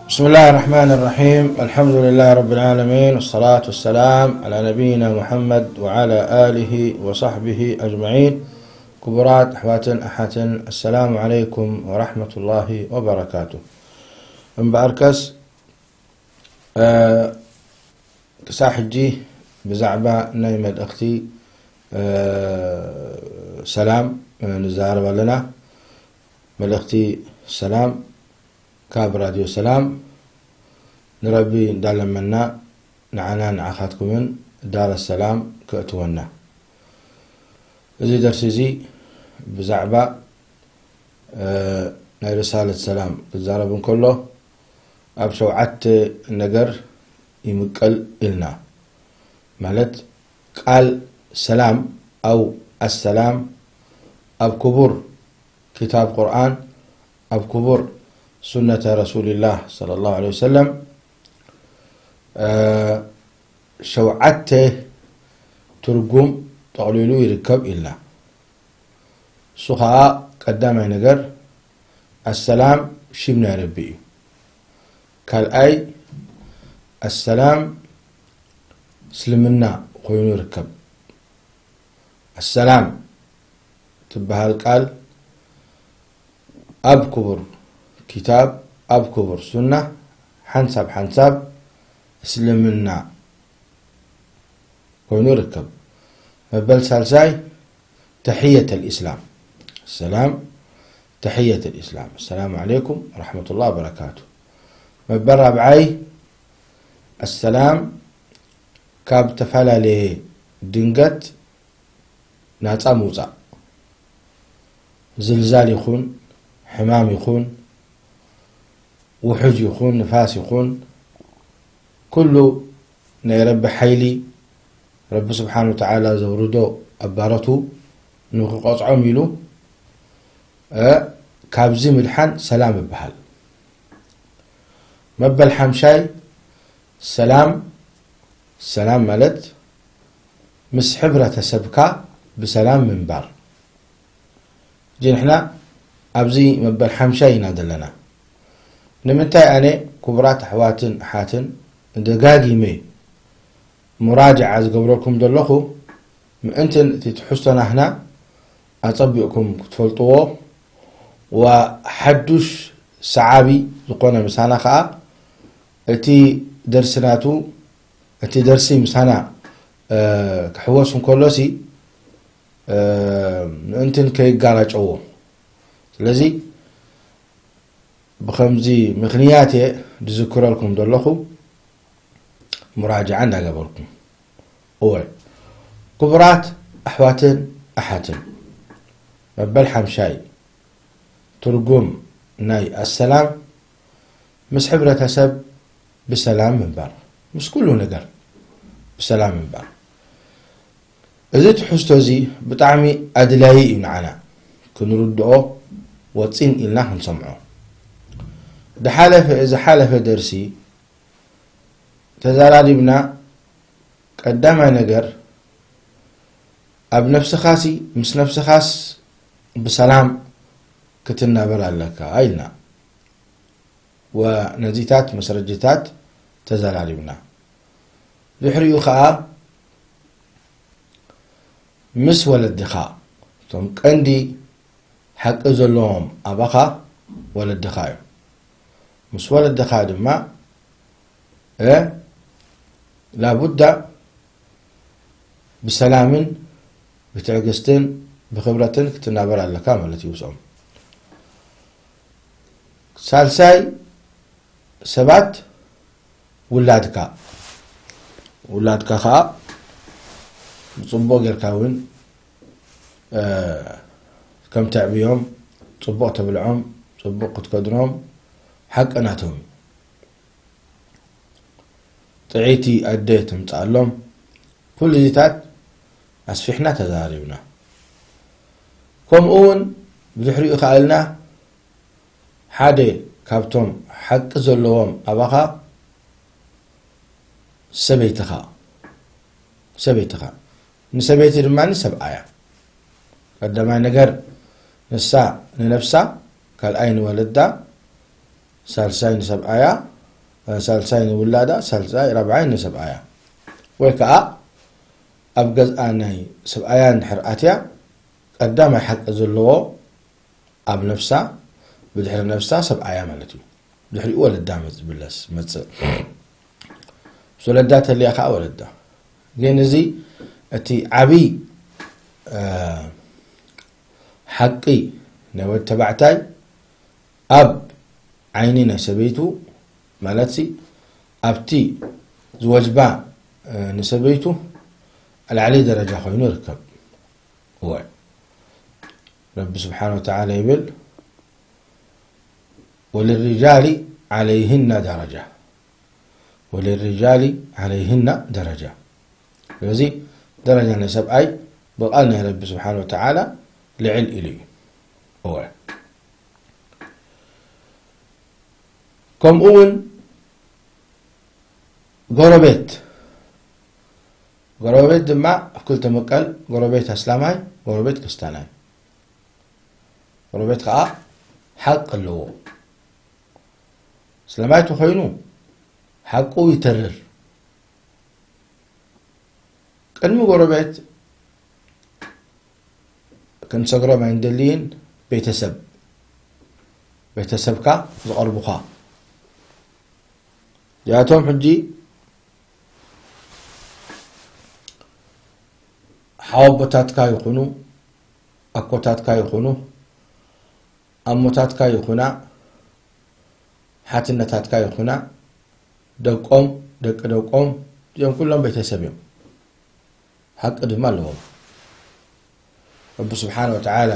بسم الله الرحمن الرحيم. الحمد لله رب العالمين، والصلاة والسلام على نبينا محمد وعلى آله وصحبه أجمعين. ክቡራት ኣሕዋትን ኣሓትን፣ السلام عليكم ورحمة الله وبركاته። እምበኣርከስ፣ እ፣ ክሳብ ሕጂ ብዛዕባ ናይ መልእኽቲ፣ እ፣ ሰላም፣ እ፣ ንዛረብ ኣለና። መልእኽቲ ሰላም ካብ ራድዮ ሰላም ንረቢ እንዳለመና፣ ንዓና ንዓኻትኩምን ዳረ ሰላም ከእትወና። እዚ ደርሲ እዚ ብዛዕባ፣ እ፣ ናይ ርሳለት ሰላም ክዛረብ እንከሎ፣ ኣብ ሸውዓተ ነገር ይምቀል ኢልና። ማለት፣ ቃል ሰላም ኣው ኣሰላም ኣብ ክቡር ክታብ ቁርኣን፣ ኣብ ክቡር ሱነተ ረሱልላህ ሰለላሁ ዐለይሂ ወሰለም፣ እ፣ ሸውዓተ ትርጉም ጠቕሊሉ ይርከብ ኢልና። እሱ ኸኣ ቀዳማይ ነገር ኣሰላም ሽም ናይ ረቢ እዩ። ካልኣይ ኣሰላም እስልምና ኮይኑ ይርከብ። ኣሰላም ትበሃል ቃል ኣብ ክቡር ኪታብ፣ ኣብ ክቡር ሱና ሓንሳብ ሓንሳብ እስልምና ኮይኑ ይርከብ። መበል ሳልሳይ ተሕየት ኣልኢስላም። ሰላም፣ ተሕየት ኣልኢስላም፣ ኣሰላሙ ዓለይኩም ወረሕመቱላህ ወበረካቱ። መበል ራብዓይ ኣሰላም ካብ ተፈላለየ ድንገት ናጻ ምውጻእ። ዝልዛል ይኹን፣ ሕማም ይኹን፣ ውሑጅ ይኹን፣ ንፋስ ይኹን፣ ኩሉ ናይ ረቢ ሓይሊ፣ ረቢ ስብሓን ወተዓላ ዘውርዶ ኣብ ባረቱ ንክቐጽዖም ኢሉ፣ እ፣ ካብዚ ምድሓን ሰላም ይበሃል። መበል ሓምሻይ ሰላም፣ ሰላም ማለት ምስ ሕብረተሰብካ ብሰላም ምንባር። ሕጂ ንሕና ኣብዚ መበል ሓምሻይ ኢና ዘለና። ንምንታይ ኣነ ክቡራት ኣሕዋትን ኣሓትን ደጋጊመ ሙራጅዓ ዝገብረልኩም ዘለኹ፣ ምእንትን እቲ ትሕዝቶ ናህና ኣጸቢቕኩም ክትፈልጥዎ፣ ወሓዱሽ ሰዓቢ ዝኾነ ምሳና ኸኣ እቲ ደርሲ ናቱ፣ እቲ ደርሲ ምሳና፣ እ፣ ክሕወስ እንከሎሲ፣ እ፣ ምእንትን ከይጋራጨዎ። ስለዚ ብኸምዚ ምኽንያት እየ ዝዝክረልኩም ዘለኹ፣ ሙራጅዓ እንዳገበርኩም። እወ፣ ክቡራት ኣሕዋትን ኣሓትን፣ መበል ሓምሻይ ትርጉም ናይ ኣሰላም ምስ ሕብረተሰብ ብሰላም ምንባር፣ ምስ ኩሉ ነገር ብሰላም ምንባር። እዚ ትሕዝቶ እዚ ብጣዕሚ ኣድላዪ እዩ ንዓና ክንርድኦ፣ ወጺን ኢልና ክንሰምዖ። ዝሓለፈ፣ ዝሓለፈ ደርሲ ተዘራሪብና፣ ቀዳማይ ነገር ኣብ ነፍስኻሲ ምስ ነፍስኻስ ብሰላም ክትናበር ኣለካ ኢልና። ወነዚታት መስረጅታት ተዘራሪብና። ድሕሪኡ ኸኣ ምስ ወለድኻ፣ እቶም ቀንዲ ሓቂ ዘለዎም ኣባኻ ወለድኻ እዮም። ምስ ወለድኻ ድማ፣ እ፣ ላቡዳ ብሰላምን ብትዕግስትን ብኽብረትን ክትናበር ኣለካ ማለት እዩ ምስኦም። ሳልሳይ ሰባት ውላድካ፣ ውላድካ ኸኣ ብጽቡቕ ጌርካ እውን፣ እ፣ ከም ተዕብዮም፣ ጽቡቕ ተብልዖም፣ ጽቡቕ ክትከድኖም ሓቂ ናቶም እዩ። ጥዕይቲ ኣደ ትምጻኣሎም። ኩሉ እዚታት ኣስፊሕና ተዛሪብና። ከምኡ እውን ብድሕሪኡ ከኣልና ሓደ ካብቶም ሓቂ ዘለዎም ኣባኻ ሰበይትኻ፣ ሰበይትኻ። ንሰበይቲ ድማ ሰብኣያ። ቀዳማይ ነገር ንሳ ንነብሳ፣ ካልኣይ ንወለዳ፣ ሳልሳይ ንሰብኣያ፣ ሳልሳይ ንውላዳ፣ ሳልሳይ ራብዓይ ንሰብኣያ። ወይ ከዓ ኣብ ገዝኣ ናይ ሰብኣያ እንድሕር ኣትያ ቀዳማይ ሓቂ ዘለዎ ኣብ ነፍሳ፣ ብድሕሪ ነፍሳ ሰብኣያ ማለት እዩ። ድሕሪኡ ወለዳ መጽ-፣ ብለስ መጽእ። ምስ ወለዳ ተልያ ከዓ ወለዳ። ግን እዚ እቲ ዓብይ፣ እ፣ ሓቂ ናይ ወዲ ተባዕታይ ኣብ ዓይኒ ናይ ሰበይቱ ማለት ሲ ኣብቲ ዝወጅባ፣ እ፣ ንሰበይቱ ኣልዓሊ ደረጃ ኮይኑ ይርከብ። እወ። ረቢ ስብሓነ ወተዓላ ይብል፣ "ወልሪጃሊ ዓለይህና ደረጃ፣ ወልሪጃሊ ዓለይህና ደረጃ።" ስለዚ ደረጃ ናይ ሰብኣይ ብቓል ናይ ረቢ ስብሓነ ወተዓላ ልዕል ኢሉ እዩ። እወ። ከምኡ እውን ጎረቤት፣ ጎረቤት ድማ ኣብ ክልተ መቀል፣ ጎረቤት ኣስላማይ፣ ጎረቤት ክስታናይ። ጎረቤት ከዓ ሓቂ ኣለዎ። ኣስላማይ ተኾይኑ ሓቁ ይተርር። ቅድሚ ጎረቤት ክንሰግሮም ኣይንደልይን። ቤተሰብ፣ ቤተሰብካ ዝቐርቡኻ እዚኣቶም ሕጂ ሓወቦታትካ ይኹኑ፣ ኣኮታትካ ይኹኑ፣ ኣሞታትካ ይኹና፣ ሓትነታትካ ይኹና፣ ደቆም፣ ደቂ ደቆም፣ እዚኦም ኩሎም ቤተሰብ እዮም። ሓቂ ድማ ኣለዎም። ረቢ ስብሓነ ወተዓላ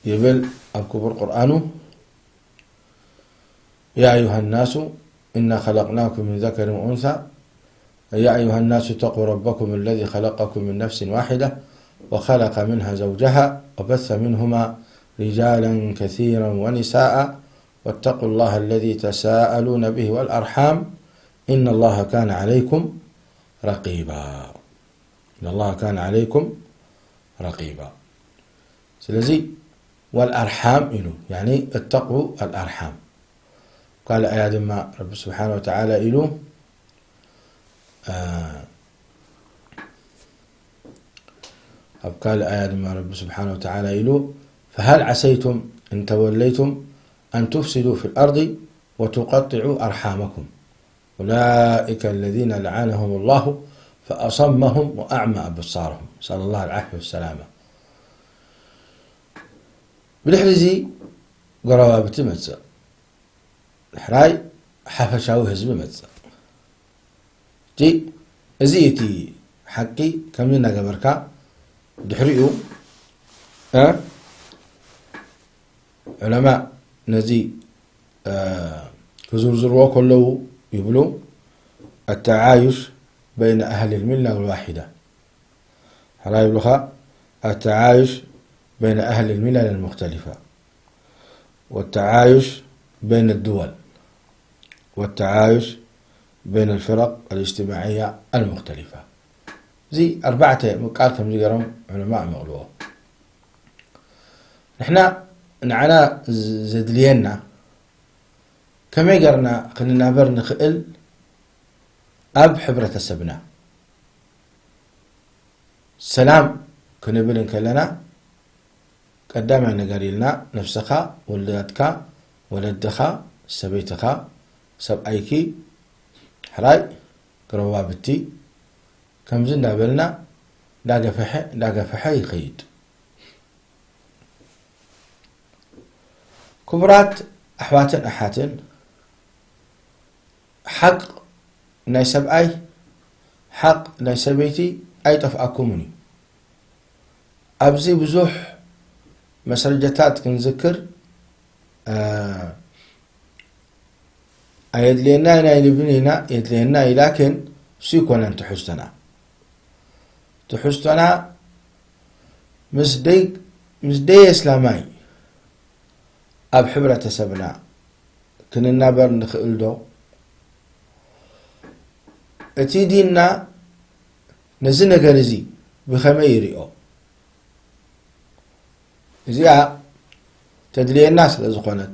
ይብል ኣብ ክቡር ቁርኣኑ፣ "يا أيها الناس إنا خلقناكم من ذكر وأنثى، يا أيها الناس اتقوا ربكم الذي خلقكم من نفس واحدة وخلق منها زوجها وبث منهما رجالا كثيرا ونساء واتقوا الله الذي تساءلون به والأرحام إن الله كان عليكم رقيبا." إن الله كان عليكم رقيبا. ስለዚ والأرحام ኢሉ፣ يعني اتقوا الأرحام። ካልእ ኣያ ድማ ረቢ ስብሓነ ወተዓላ ኢሉ፣ እ፣ ኣብ ካልእ ኣያ ድማ ረቢ ስብሓነ ወተዓላ ኢሉ፣ "فهل عسيتم إن توليتم أن تفسدوا في الأرض وتقطعوا أرحامكم أولئك الذين لعنهم الله فأصمهم وأعمى أبصارهم." نسأل الله العافية والسلامة. ብድሕሪ እዚ ጎረባብቲ መጽእ። ሕራይ ሓፈሻዊ ህዝቢ መጽእ። እቲ፣ እዚ እቲ ሓቂ ከምዚ እናገበርካ ድሕሪኡ፣ እ፣ ዑለማ ነዚ፣ እ፣ ክዝርዝርዎ ከለዉ ይብሉ፣ "التعايش بين أهل الملة الواحدة." ሕራይ ይብሉኻ፣ "التعايش بين أهل الملل المختلفة، والتعايش بين الدول، والتعايش بين الفرق الاجتماعية المختلفة." እዚ ኣርባዕተ ምቃል ከምዚ ገይሮም ዑለማ ይመቕልዎ። ንሕና፣ ንዓና ዝ-፣ ዘድልየና ከመይ ገርና ክንናበር ንኽእል ኣብ ሕብረተሰብና ሰላም ክንብል እንከለና፣ ቀዳማይ ነገር ኢልና ነፍስኻ፣ ወለድካ፣ ወለድኻ፣ ሰበይትኻ፣ ሰብኣይኪ፣ ሕራይ፣ ጎረባብቲ፣ ከምዚ እንዳበልና እንዳገፈሐ፣ እንዳገፈሐ ይኸይድ። ክቡራት ኣሕዋትን ኣሓትን፣ ሓቅ ናይ ሰብኣይ፣ ሓቅ ናይ ሰበይቲ ኣይጠፍኣኩምን እዩ። ኣብዚ ብዙሕ መስረጃታት ክንዝክር፣ እ፣ ኣየድልየና ኢና፣ ኣይንብልን ኢና፣ የድልየና እዩ። ላኪን እሱ ይኮነን ትሕዝቶና። ትሕዝቶና ምስ ደይ-፣ ምስ ደይ እስላማይ ኣብ ሕብረተሰብና ክንናበር ንኽእል ዶ? እቲ ዲንና ነዚ ነገር እዚ ብኸመይ ይሪኦ? እዚኣ ተድልየና ስለ ዝኾነት፣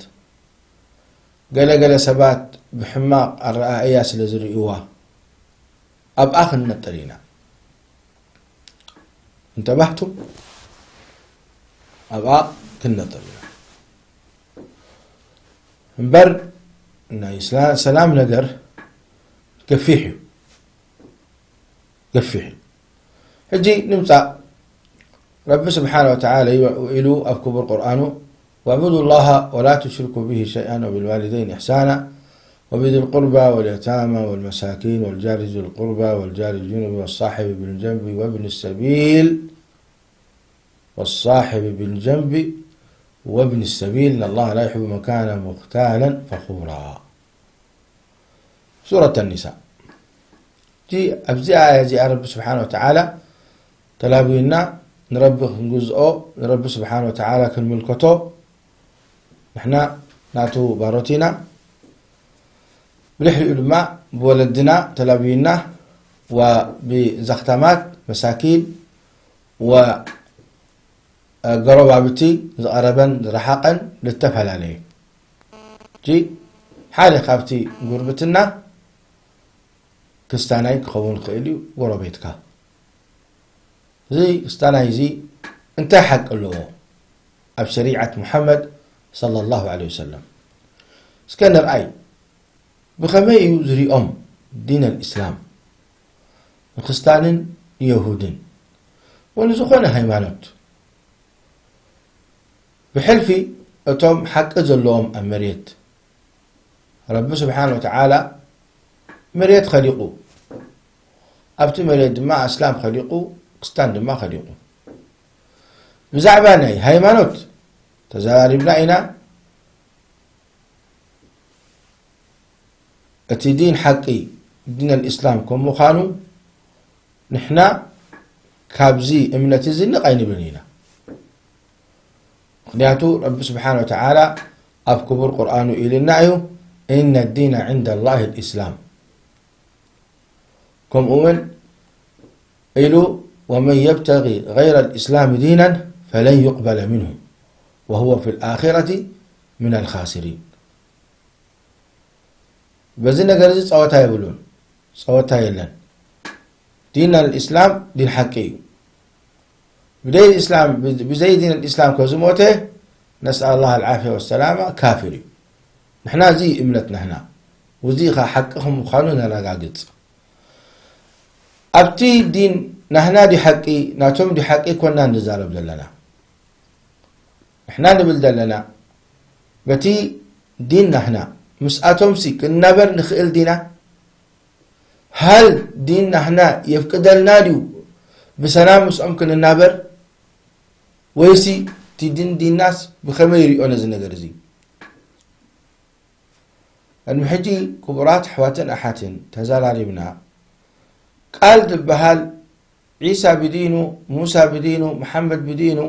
ገለገለ ሰባት ብሕማቕ ኣረኣእያ ስለ ዝርእይዋ ኣብኣ ክንነጥር ኢና። እንተባህቱም ኣብኣ ክንነጥር ኢና። እምበር ናይ ስላ-፣ ሰላም ነገር ገፊሕ እዩ። ገፊሕ እዩ። ሕጂ ንምጻእ ረቢ ስብሓነ ወተዓላ ኢሉ ኣብ ክቡር ቁርኣኑ "واعبدوا الله ولا تشركوا به شيئا وبالوالدين إحسانا وبذي القربى واليتامى والمساكين والجار ذي القربى والجار الجنب والصاحب بالجنب وابن السبيل والصاحب بالجنب وابن السبيل إن الله لا يحب من كان مختالا فخورا." ሱረት ኣኒሳ። እቲ ኣብዚ ኣያ እዚኣ ረቢ ስብሓነ ወተዓላ ተላብዩና ንረቢ ክንግዝኦ፣ ንረቢ ስብሓነ ወተዓላ ክንምልከቶ፣ ንሕና ናቱ ባሮት ኢና። ብድሕሪኡ ድማ ብወለድና ተላብዩና፣ ወብዘኽታማት መሳኪን ወ ጎረባብቲ ዝቐረበን ዝረሓቐን ዝተፈላለየ። ሕጂ ሓደ ካብቲ ጉርብትና ክስታናይ ክኸውን ክእል እዩ፣ ጎረቤትካ። እዚ ክስታናይ እዚ እንታይ ሓቂ ኣለዎ ኣብ ሸሪዓት ሙሓመድ ሰለላሁ ዐለይሂ ወሰለም? እስከ ንርኣይ። ብኸመይ እዩ ዝሪኦም ዲን ኣልእስላም ንክስታንን ንየሁድን ወንዝኾነ ሃይማኖት? ብሕልፊ እቶም ሓቂ ዘለዎም ኣብ መሬት፣ ረቢ ስብሓን ወተዓላ መሬት ኸሊቑ፣ ኣብቲ መሬት ድማ ኣስላም ኸሊቑ፣ ክስታን ድማ ኸሊቑ። ብዛዕባ ናይ ሃይማኖት ተዘራሪብና ኢና። እቲ ዲን ሓቂ ዲን ኣልእስላም ከም ምዃኑ ንሕና ካብዚ እምነት እዚ ንቕ ኣይንብልን ኢና። ምኽንያቱ ረቢ ስብሓን ወተዓላ ኣብ ክቡር ቁርኣኑ ኢልና እዩ፣ "ኢነ ዲነ ዕንደ ላሂ ልእስላም." ከምኡ እውን ኢሉ፣ "ወመን የብተጊ ገይረ ልእስላም ዲናን ፈለን ዩቅበለ ምንሁ ወሁወ ፊ ልኣኺረቲ ምን ኣልኻሲሪን." በዚ ነገር እዚ ጸወታ የብሉን፣ ጸወታ የለን። ዲን ኣልእስላም ዲን ሓቂ እዩ። ብደይ እስላም፣ ብዘይ ዲን ኣልእስላም ከዝሞተ፣ ነስኣል ላህ ኣልዓፍያ ወሰላማ፣ ካፊር እዩ። ንሕና እዚ እምነት ናህና፣ ውዚ ኸ ሓቂ ከም ምዃኑ ነረጋግጽ። ኣብቲ ዲን ናህና ዲ ሓቂ፣ ናቶም ዲ ሓቂ ኮና ንዛረብ ዘለና። ንሕና ንብል ዘለና፣ በቲ ዲን ናህና ምስኣቶምሲ ክንናበር ንኽእል ዲና? ሃል ዲን ናህና የፍቅደልና ድዩ ብሰላም ምስኦም ክንናበር? ወይሲ እቲ ዲን ዲናስ ብኸመይ ይሪኦ ነዚ ነገር እዚ? ቅድሚ ሕጂ ክቡራት ኣሕዋትን ኣሓትን ተዘራሪብና፣ ቃል ዝበሃል ዒሳ ብዲኑ፣ ሙሳ ብዲኑ፣ መሓመድ ብዲኑ፣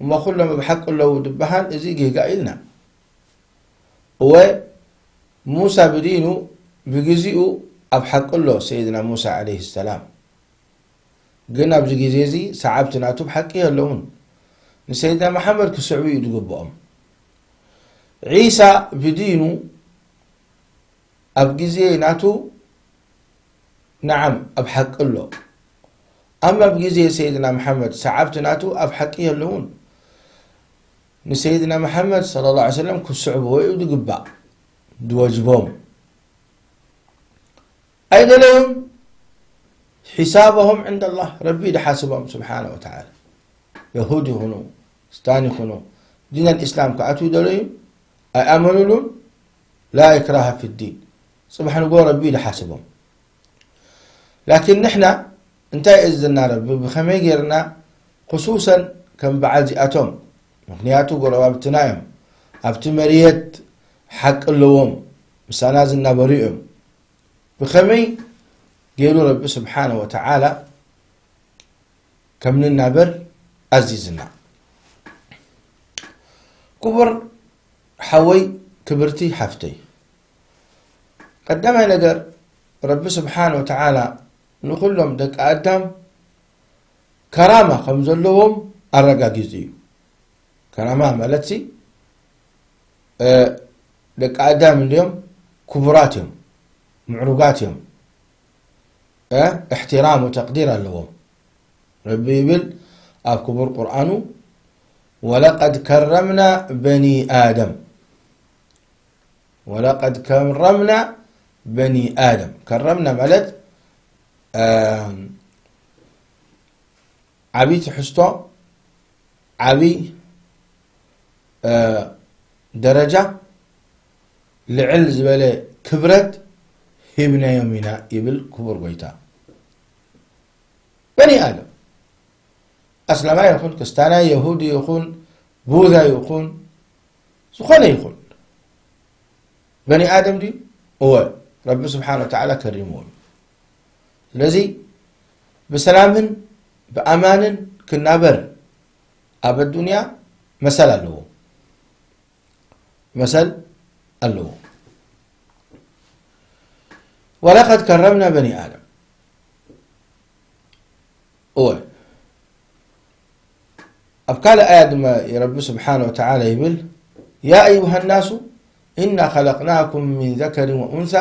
እሞ ኩሎም ኣብ ሓቂ ኣለዉ ዝበሃል እዚ ጌጋ ኢልና። እወ፣ ሙሳ ብዲኑ ብግዚኡ ኣብ ሓቂ ኣሎ ሰይድና ሙሳ ዓለይሂ ሰላም። ግን ኣብዚ ግዜ እዚ ሰዓብቲ ናቱ ብሓቂ የለውን። ንሰይድና መሓመድ ክስዕቡ እዩ ዝግብኦም። ዒሳ ብዲኑ ኣብ ግዜ ናቱ ነዓም ኣብ ሓቂ ኣሎ። ኣማ ኣብ ግዜ ሰይድና መሓመድ ሰዓብቲ ናቱ ኣብ ሓቂ የለውን። ንሰይድና መሓመድ ሰለላሁ ዐለይሂ ወሰለም ክስዕብዎ እዩ ዝግባእ፣ ዝወጅቦም። ኣይደለዩን፣ ሒሳበሆም ዕንደላህ፣ ረቢ ድሓስቦም ስብሓነ ወተዓላ። የሁድ ይኹኑ፣ ስታን ይኹኑ፣ ዲን ኣልእስላም ክኣትዉ ይደለዩ፣ ኣይኣመኑሉን። ላ ኢክራሃ ፊዲን፣ ጽባሕ ንጎ ረቢ ድሓስቦም። ላኪን ንሕና እንታይ እዝና ረቢ ብኸመይ ጌርና፣ ክሱሰን ከም በዓል እዚኣቶም፣ ምኽንያቱ ጎረባብትና እዮም፣ ኣብቲ መርየት ሓቂ ኣለዎም፣ ምሳና ዝናበሩ እዮም። ብኸመይ ገይሩ ረቢ ስብሓነ ወተዓላ ከም ንናበር ኣዚዝና። ክቡር ሓወይ፣ ክብርቲ ሓፍተይ፣ ቀዳማይ ነገር ረቢ ስብሓነ ወተዓላ ንኹሎም ደቂ ኣዳም ከራማ ከም ዘለዎም ኣረጋጊጹ እዩ። ከራማ ማለትሲ፣ እ፣ ደቂ ኣዳም እንድዮም፣ ክቡራት እዮም፣ ምዕሩጋት እዮም። እ፣ እሕትራም ወተቅዲር ኣለዎም። ረቢ ይብል ኣብ ክቡር ቁርኣኑ፣ "ወለቀድ ከረምና በኒ ኣደም፣ ወለቀድ ከረምና በኒ ኣደም።" ከረምና ማለት፣ እ፣ ዓብዪ ትሕዝቶ፣ ዓብዪ፣ እ፣ ደረጃ፣ ልዕል ዝበለ ክብረት ሂብናዮም ኢና ይብል ክቡር ጎይታ። በኒ ኣደም፣ ኣስላማይ ይኹን፣ ክስታናይ፣ የሁዲ ይኹን፣ ቡዛ ይኹን፣ ዝኾነ ይኹን፣ በኒ ኣደም ድዩ? እወ፣ ረቢ ስብሓነ ወተዓላ ከሪምዎ እዩ። ስለዚ ብሰላምን ብኣማንን ክናበር ኣብ ኣዱንያ መሰል ኣለዎ። መሰል ኣለዎ። "ወለቀድ ከረምና በኒ ኣደም።" እወ። ኣብ ካልእ ኣያ ድማ ረቢ ስብሓነ ወተዓላ ይብል፣ "ያ ኣዩሃ ናሱ ኢና ኸለቅናኩም ሚን ዘከሪን ወኡንሳ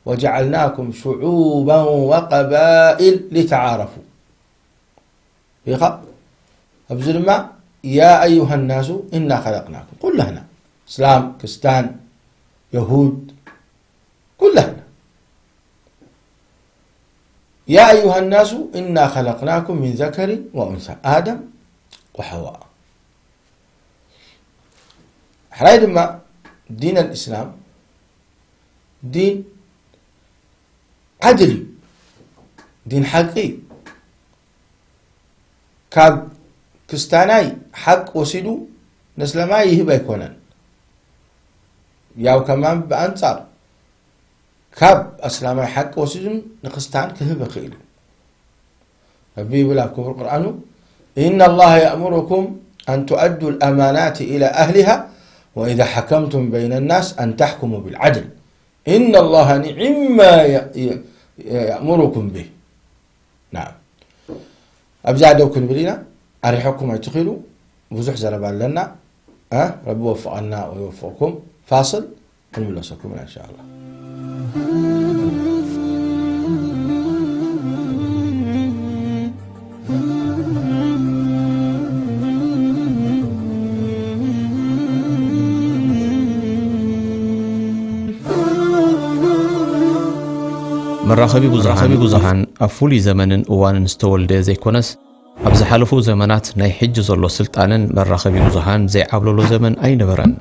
ወጀዓልናኩም ሽዑባን ወቀባኢል ሊተዓረፉ።" ኢኻ። ኣብዚ ድማ፣ "ያ ኣዩሃ ናሱ ኢና ኸለቅናኩም።" ኩላህና፣ እስላም፣ ክርስታን፣ የሁድ፣ ኩላህና። "ያ ኣዩሃ ናሱ ኢና ኸለቅናኩም ሚን ዘከሪን ወኡንሳ፣ ኣደም ወሐዋ።" ሕራይ ድማ ዲን ኣልእስላም ዲን ዓድል እዩ፣ ዲን ሓቂ እዩ። ካብ ክስታናይ ሓቅ ወሲዱ ነስለማይ ይህብ ኣይኮነን። ያው ከማን ብኣንጻር ካብ ኣስላማይ ሓቂ ወሲዱ ንክስታን ክህብ ይኽእል እዩ። ረቢ ይብል ኣብ ክቡር ቁርኣኑ፣ "ኢነ ላሃ የእሙሩኩም ኣን ቱኣዱ ልኣማናት ኢላ ኣህሊሃ ወኢዛ ሓከምቱም በይነ ናስ ኣን ታሕኩሙ ብልዓድል። ኢነ ላሃ ኒዕማ የ-፣ የ-፣ የእሙሩኩም ብህ።" ናም። ኣብዚኣ ደው ክንብል ኢና። ኣሪሐኩም ኣይትኺዱ። ብዙሕ ዘረባ ኣለና። እ? ረቢ ወፍቐና ወይወፍቕኩም። ፋስል ክንምለሰኩም ኢና፣ እንሻ ኣላህ። መራኸቢ ብዙሃን፣ መራኸቢ ብዙሃን ኣብ ፍሉይ ዘመንን እዋንን ዝተወልደ ዘይኮነስ፣ ኣብ ዝሓለፉ ዘመናት ናይ ሕጂ ዘሎ ስልጣንን መራኸቢ ብዙሃን ዘይዓብለሎ ዘመን ኣይነበረን።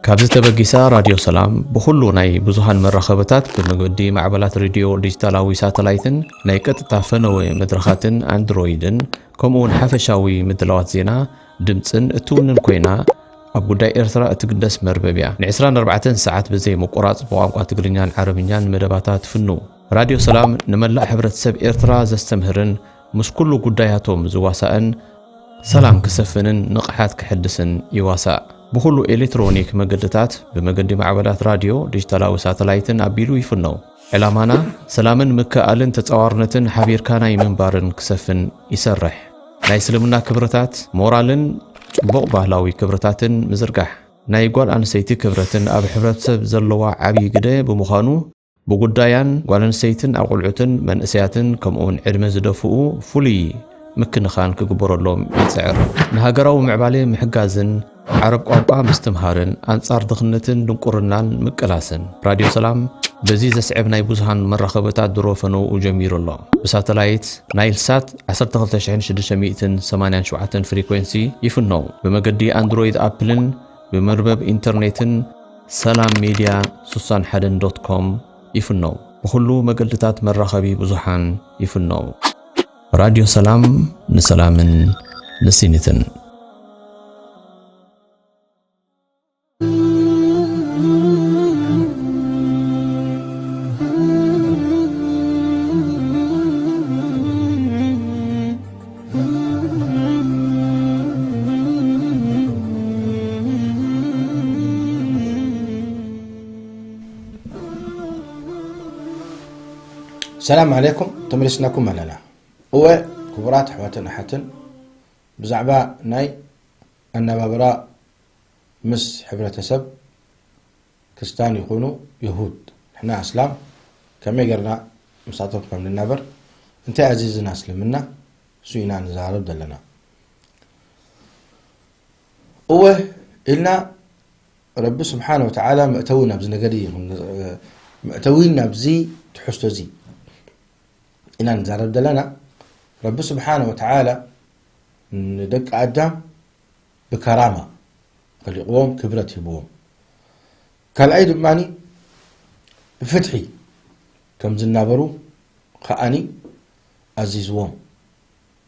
ካብዚ ተበጊሳ ራድዮ ሰላም ብኹሉ ናይ ብዙሃን መራኸብታት ብመገዲ ማዕበላት ሬድዮ ዲጂታላዊ ሳተላይትን ናይ ቀጥታ ፈነወ መድረኻትን ኣንድሮይድን ከምኡ እውን ሓፈሻዊ ምድላዋት ዜና፣ ድምጽን እትውንን ኮይና ኣብ ጉዳይ ኤርትራ እትግደስ መርበብ እያ። ን ዕስራን ኣርባዕተን ሰዓት ብዘይ ምቁራጽ ብቋንቋ ትግርኛን ዓረብኛን መደባታ ትፍኑ። ራድዮ ሰላም ንመላእ ሕብረተሰብ ኤርትራ ዘስተምህርን ምስ ኩሉ ጉዳያቶም ዝዋሳእን ሰላም ክሰፍንን ንቕሓት ክሕድስን ይዋሳእ። ብኹሉ ኤሌክትሮኒክ መገድታት ብመገዲ ማዕበላት ራድዮ፣ ዲጂታላዊ ሳተላይትን ኣቢሉ ይፍነው። ዕላማና ሰላምን ምክእኣልን ተጻዋርነትን ሓቢርካ ናይ ምንባርን ክሰፍን ይሰርሕ። ናይ እስልምና ክብርታት፣ ሞራልን ጽቡቕ ባህላዊ ክብርታትን ምዝርጋሕ። ናይ ጓል ኣንስተይቲ ክብረትን ኣብ ሕብረተሰብ ዘለዋ ዓብዪ ግደ ብምዃኑ፣ ብጉዳያን ጓል ኣንስተይትን ኣቑልዑትን መንእሰያትን ከምኡውን ዕድመ ዝደፍኡ ፍሉይ ምክንኻን ክግበረሎም ይጽዕር። ንሃገራዊ ምዕባሌ ምሕጋዝን ዓረብ ቋንቋ ምስትምሃርን ኣንጻር ድኽነትን ድንቁርናን ምቅላስን። ራድዮ ሰላም በዚ ዘስዕብ ናይ ብዙሃን መራኸብታት ድሮ ፈነውኡ ጀሚሩ ኣሎ። ብሳተላይት ናይል ሳት ዓሰርተ ክልተ ሽሕን ሽዱሽተ ሚእትን ሰማንያን ሸውዓተን ፍሪኮንሲ ይፍነው። ብመገዲ ኣንድሮይድ ኣፕልን ብመርበብ ኢንተርኔትን ሰላም ሜድያ ሱሳን ሓደን ዶት ኮም ይፍነው። ብኹሉ መገድታት መራኸቢ ብዙሓን ይፍነው። ራድዮ ሰላም፣ ንሰላምን ንሲኒትን። ሰላም ዓለይኩም፣ ተመሊስናኩም ኣለና። እወ፣ ክቡራት ኣሕዋትን ኣሓትን፣ ብዛዕባ ናይ ኣነባብራ ምስ ሕብረተሰብ ክርስትያን ይኹኑ የሁድ፣ ንሕና ኣስላም ከመይ ጌርና ምሳቶም ከም ንናበር፣ እንታይ ኣዚዝና እስልምና፣ እሱ ኢና ንዛረብ ዘለና። እወ ኢልና፣ ረቢ ስብሓነ ወተዓላ መእተዊ ናብዚ ነገር እዩ፣ መእተዊ ናብዚ ትሕዝቶ እዚ ኢና ንዛረብ ዘለና። ረቢ ስብሓነ ወተዓላ ንደቂ ኣዳም ብከራማ ኸሊቕዎም፣ ክብረት ሂብዎም። ካልኣይ ድማ ብፍትሒ ከም ዝናበሩ ከኣኒ ኣዚዝዎም።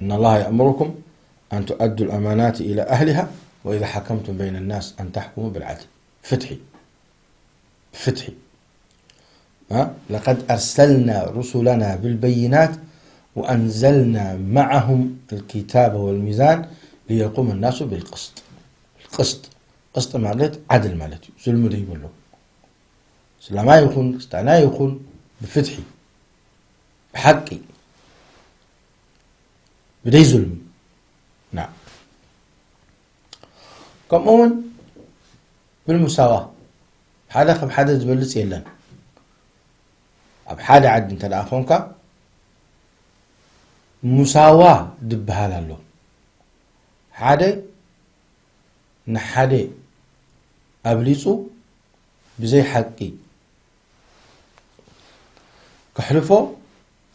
إن الله يأمركم أن تؤدوا الأمانات إلى أهلها وإذا حكمتم بين الناس أن تحكموا بالعدل. ፍትሒ፣ ፍትሒ። ها؟ لقد أرسلنا رسلنا بالبينات وأنزلنا معهم الكتاب والميزان ليقوم الناس بالقسط. ቅስጥ፣ ቅስጥ ማለት ዓድል ማለት እዩ። ዙልሚ ዘይብሉ። እስላማይ ይኹን፣ ክርስትያናይ ይኹን፣ ብፍትሒ፣ ብሓቂ፣ ብደይ ዙልሚ። ና። ከምኡ እውን ብልሙሳዋ፣ ሓደ ካብ ሓደ ዝበልጽ የለን። ኣብ ሓደ ዓዲ እንተ ደኣ ኾንካ፣ ሙሳዋ ዝበሃል ኣሎ። ሓደ ንሓደ ኣብሊጹ ብዘይ ሓቂ ከሕልፎ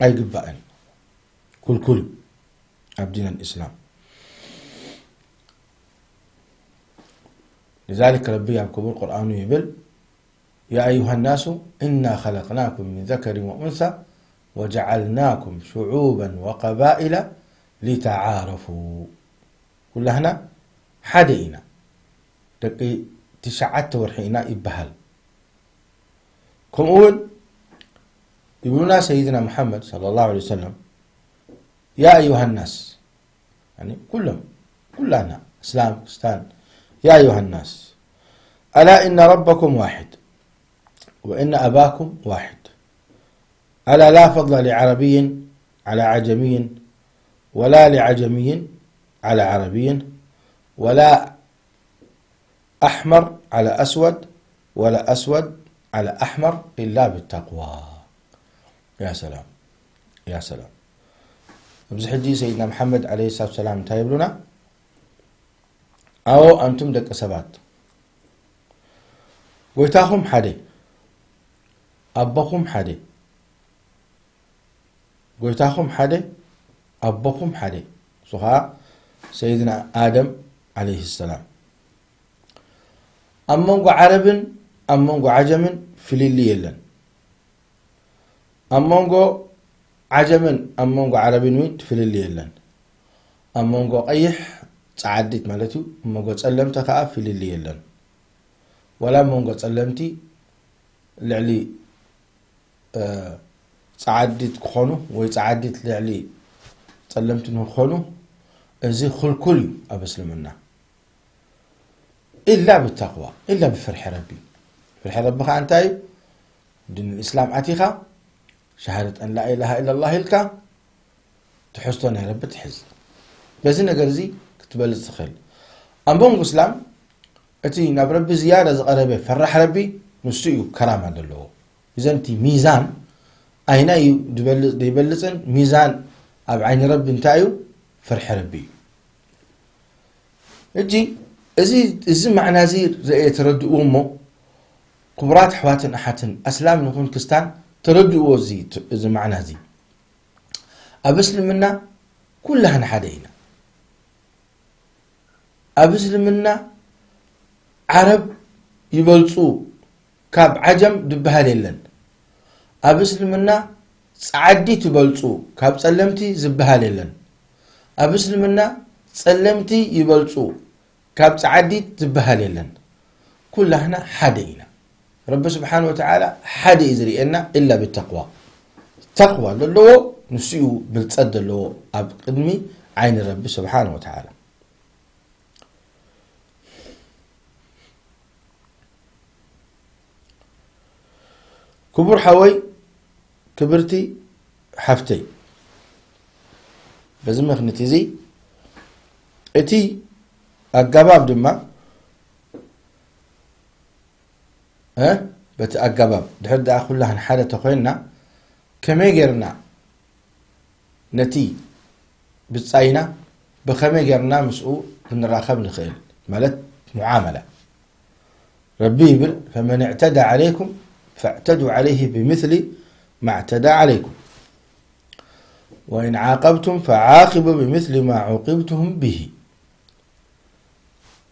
ኣይግባእን። ክልኩል እዩ ኣብ ዲን ኣልእስላም። لذلك ረቢ ኣብ ክቡር ቁርኣኑ ይብል፣ يا أيها الناس إنا خلقناكم من ذكر وأنثى وجعلناكم شعوبا وقبائل لتعارفوا. ኩላህና ሓደ ኢና፣ ደቂ ትሽዓተ ወርሒ ኢና ይበሃል። ከምኡ እውን ይብሉና ሰይድና ሙሓመድ ሰለላሁ ዐለይሂ ወሰለም፣ يا أيها الناس፣ ያኒ ኩሎም፣ ኩላና፣ እስላም፣ ክርስታን፣ يا أيها الناس ألا إن ربكم واحد وإن أباكم واحد ألا لا فضل لعربي على عجمي ولا لعجمي على عربي ولا أحمر على أسود ولا أسود على أحمر إلا بالتقوى. يا سلام، يا سلام. ኣብዚ ሕጂ ሰይድና መሓመድ ዓለይሂ ሰላቱ ሰላም እንታይ ይብሉና? ኣዎ ኣንቱም ደቂ ሰባት፣ ጎይታኹም ሓደ፣ ኣቦኹም ሓደ፣ ጎይታኹም ሓደ፣ ኣቦኹም ሓደ፣ እሱ ኸዓ ሰይድና ኣደም ዓለይሂ ሰላም። ኣብ መንጎ ዓረብን ኣብ መንጎ ዓጀምን ፍልልይ የለን። ኣብ መንጎ ዓጀምን ኣብ መንጎ ዓረብን እውን ፍልልይ የለን። ኣብ መንጎ ቀይሕ ጸዓዲት ማለት እዩ፣ ኣብ መንጎ ጸለምቲ ከኣ ፍልልይ የለን። ዋላ ኣብ መንጎ ጸለምቲ ልዕሊ፣ እ፣ ጸዓዲት ክኾኑ ወይ ጸዓዲት ልዕሊ ጸለምቲ ንክኾኑ፣ እዚ ክልኩል እዩ ኣብ እስልምና። إلا بالتقوى، إلا ብፍርሒ ረቢ። ፍርሒ ረቢ ኸዓ እንታይ እዩ? ዲን እስላም ኣቲኻ፣ ሸሃደት ኣን ላ ኢላሃ ኢለላህ ኢልካ፣ ትሕዝቶ ናይ ረቢ ትሕዝ። በዚ ነገር እዚ ክትበልጽ ትኽእል። ኣብ መንጎ እስላም፣ እቲ ናብ ረቢ ዝያዳ ዝቐረበ ፈራሕ ረቢ፣ ንሱ እዩ ከራማ ዘለዎ። እዘን እቲ ሚዛን፣ ኣይናይ እዩ ዝበልጽ ዘይበልጽን፣ ሚዛን ኣብ ዓይኒ ረቢ እንታይ እዩ? ፍርሒ ረቢ እዩ። ሕጂ እዚ፣ እዚ ማዕና እዚ ርአ ተረድእዎ እሞ፣ ክቡራት ኣሕዋትን ኣሓትን፣ ኣስላም ንኹን ክስታን፣ ተረድእዎ እዚ፣ እዚ ማዕና እዚ። ኣብ እስልምና ኩላህና ሓደ ኢና። ኣብ እስልምና ዓረብ ይበልጹ ካብ ዓጀም ዝበሃል የለን። ኣብ እስልምና ጸዓዲት ይበልጹ ካብ ጸለምቲ ዝበሃል የለን። ኣብ እስልምና ጸለምቲ ይበልጹ ካብ ጸዓዲት ዝበሃል የለን። ኩላህና ሓደ ኢና። ረቢ ስብሓን ወተዓላ ሓደ እዩ ዝርእየና፣ ኢላ ብተቅዋ። ተቅዋ ዘለዎ ንሱ እዩ ብልጸት ዘለዎ ኣብ ቅድሚ ዓይኒ ረቢ ስብሓን ወተዓላ። ክቡር ሓወይ፣ ክብርቲ ሓፍተይ፣ በዚ ምኽንያት እዚ እቲ ኣገባብ ድማ እ? በቲ ኣገባብ ድሕር ደኣ ኩላህን ሓደ ተኾይንና ከመይ ጌርና ነቲ ብጻይና ብኸመይ ጌርና ምስኡ ክንራኸብ ንኽእል ማለት ሙዓመላ። ረቢ ይብል፣ فمن اعتدى عليكم فاعتدوا عليه بمثل ما اعتدى عليكم وإن عاقبتم فعاقبوا بمثل ما عوقبتم به.